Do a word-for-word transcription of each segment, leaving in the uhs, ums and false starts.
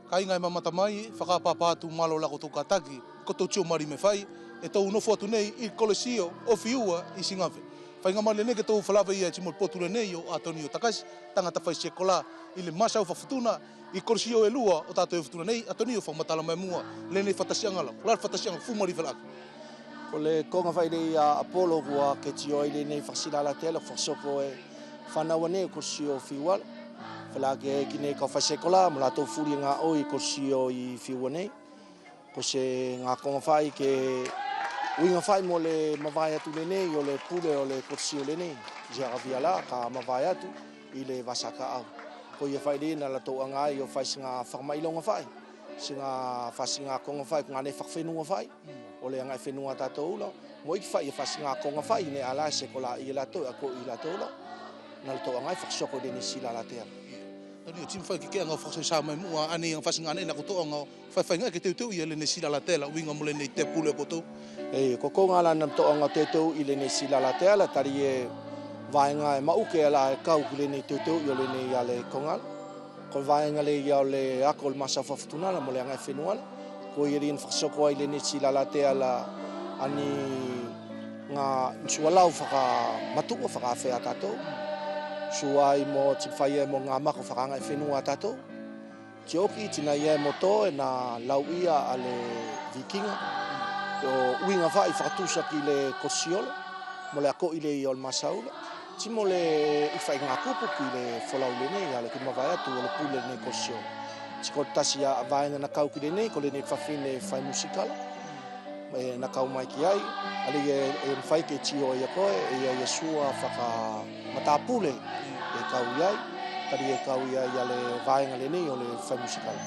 Kāiga e mamata mai, fakaʻapaʻapa atu mālō la koutou kātaki, koutou tio mali me fai, e tou nofo atu nei i Kolosio o Fiua i Sigafe. Faiga mali nei ke tou falaveia e timo potu lenei o Atonio Takasi, tagata fai sekola i le Masau Fakafutuna, i Kolosio e lua o tatou e Futuna nei. Atonio, fakamatala mai mua lenei fakatasiaga la, la fakatasiaga fu mali felaki. Ko le koga fai lei a Apolo kua ke tio ai lenei fakasilala tela, fakasoko e fanau a nei Kolosio Fiua la. Felaki e ki nei kau fai sekola, mo latou fuli e gaoi Kolosio i Fiua nei. Ko se ga koga fai ke uiga fai mo le mavae atu lenei o le pule o le Kolosio lenei, Zia Kaviala, ka mavae atu i le vasa kaʻau. Ko ia fai lei na latou aga ai o fai siga fakamailoga fai, siga fai siga koga fai, koga nei fakafenua fai. O le agaʻi fenua tatou la, mo iki fai e fai siga koga fai, ne ala e sekola i latou, a ko i latou la. Na latou agaʻi fakasoko lenei silala tela. Atonio, ti mafai ke ke aga fakasai sa mai mua, a nei aga fai siga nei na koutou aga faifaiga ke teuteu ia lenei silala tela, uiga mo lenei te pule koutou. E, ko koga la na koutou aga teuteu i lenei silala tela, tali e vaega e maʻuke la e kau ki lenei teuteu ia lenei a le koga la. Ko le vaega lei ia o le ako o le Masau Fakafutuna la mo le agaʻi fenua la. Ko ia lei na fakasoko ai lenei silala tela a ni ga sua lau fakamatua, fakaafea tatou. Sua ai mo ti fai e mo ga mako fakaagaʻi fenua tatou. Ti oki, ti na ia e mo to e na lau ia a le Vikiga. O uiga fai fakatusa ki le Kolosio la, mo le ako i lei ia o le Masau la. Ti mo le iki fai ga kupu ki le folau lenei, a le ki mavae atu o le pule lenei Kolosio. Ti ko le tasi a vaega na kau ki lenei, ko lenei fafine fai musikala. E na kau mai ki ai, a lei e, e fai ke tio ia koe, e ia ia sua fakamatapule e kau i ai, tali e kau i ai a le vaega lenei o le fai musikala.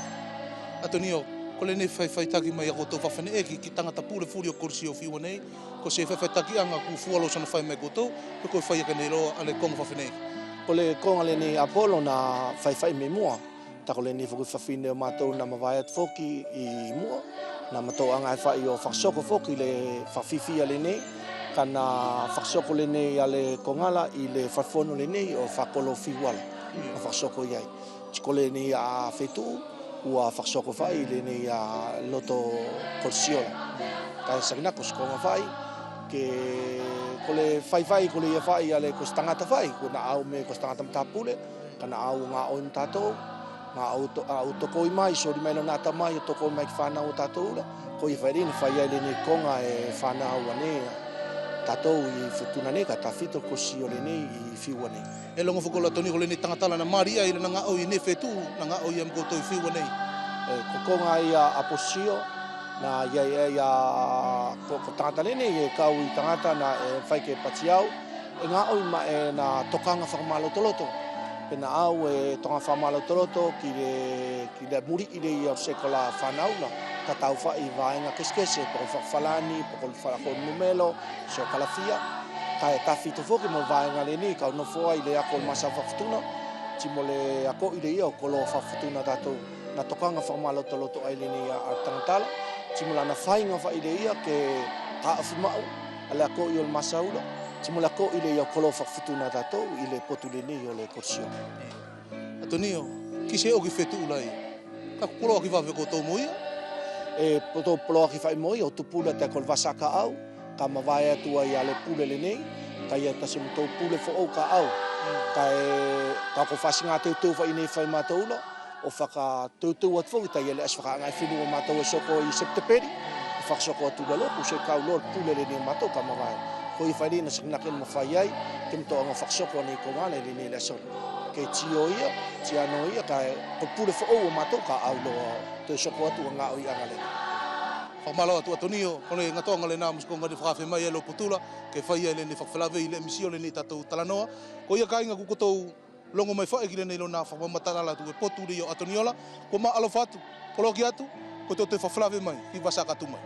Atonio, ko lenei faifaitaki mai a koutou fafine eki ki tagata pule fuli o Kolosio Fiua nei, ko se faifaitakiaga ku fua loa sona fai mai koutou, ko koe fai ake nei loa a le koga fafine eki. Ko le koga lenei Apolo na faifai mai mua. Ta ko lenei foki fafine o matou na mavae atu foki i mua, na matou aga e fai o fakasoko foki le fakafifia lenei, ka na fakasoko lenei a le koga la i le falefono lenei o Fakolo Fiua la. Na fakasoko i ai. Ti ko lenei a feituʻu kua fakasoko fai lenei a loto Kolosio la. Ka e sakinako si koga fai ke ko le faifai ko le ia fai a le ko se tagata fai, ko na au me ko se tagata matapule, ka na au gaʻoi mo tatou, gaʻo to-, au tokoi mai, soli mai lona atamai o tokoi mai ki fanau o tatou la. Ko ia fai lei na fai ai lenei koga e fanau a nei a tatou i Futuna nei, ka tafito Kolosio lenei i Fiua nei. E logo foki olo Atonio ko lenei tagata la na mali ia i lana gaʻoi i nei feituʻu, na gaʻoi ia mo koutou i Fiua nei. E, ko koga ia Aposio, na ia, ia, ia, ko, ko tagata lenei e kau i tagata na e fai ke pati au, e gaʻoi ma ena tokaga fakamalotoloto. Pena au e tokaga fakamalotoloto ki le, ki le muliʻi lei ia o sekola fanau la, ka tau fai vaega kesekese, po ko le fakafalani, po ko le fala ko numelo, seokalafia. Ka e tafito foki mo vaega lenei kau nofo ai le ako o le Masau Fakafutuna, ti mo le ako i lei ia o koloa fakafutuna tatou, na tokaga fakamalotoloto ai lenei ia a tagata la, ti mo lana faiga fai lei ia ke kaʻafi maʻu a le ako i o le Masau la, ti mo le ako i lei ia o koloa fakafutuna tatou i le potu lenei o le Kolosio. Atonio, ki se oki fetuʻu la ia. Ka ko poloaki vave koutou mo ia? E, koutou poloaki fai mo ia, o tupula te ko le vasa kaʻau, ka mavae atu ai a le pule lenei, ka ia tasi mo tou pule foʻou kaʻau. Ka e, ka ko fasiga teuteu fai nei fai matou la, o faka teuteu atu foki, ta ia le ʻasi fakaagaʻi fenua matou e soko i Sepetepeli. E fakasoko atu lalo, ko se kau loa le pule lenei matou ka mavae. Ko ia fai lei na sakinaki ma fai ai, ke matou aga fakasoko nei koga la lenei le ʻasi. Ke tio ia, ti ano ia, ka ko le pule foʻou matou ka au loa, toe soko atu a gaʻo i aga lei. Fakamalo atu Atonio, ko le gatoaga lena mo se koga ne fakafe mai e lo potula, ke fai ai lenei fakafelavei le emisio lenei tatou talanoa. Ko ia kaiga ko kotou logo mai fai ki lenei lona fakamatalala atu e potu lei o Atonio la, ko ma alofa atu, poloaki atu, ko tou toe fakafelavei mai, ki vasa ka tu mai.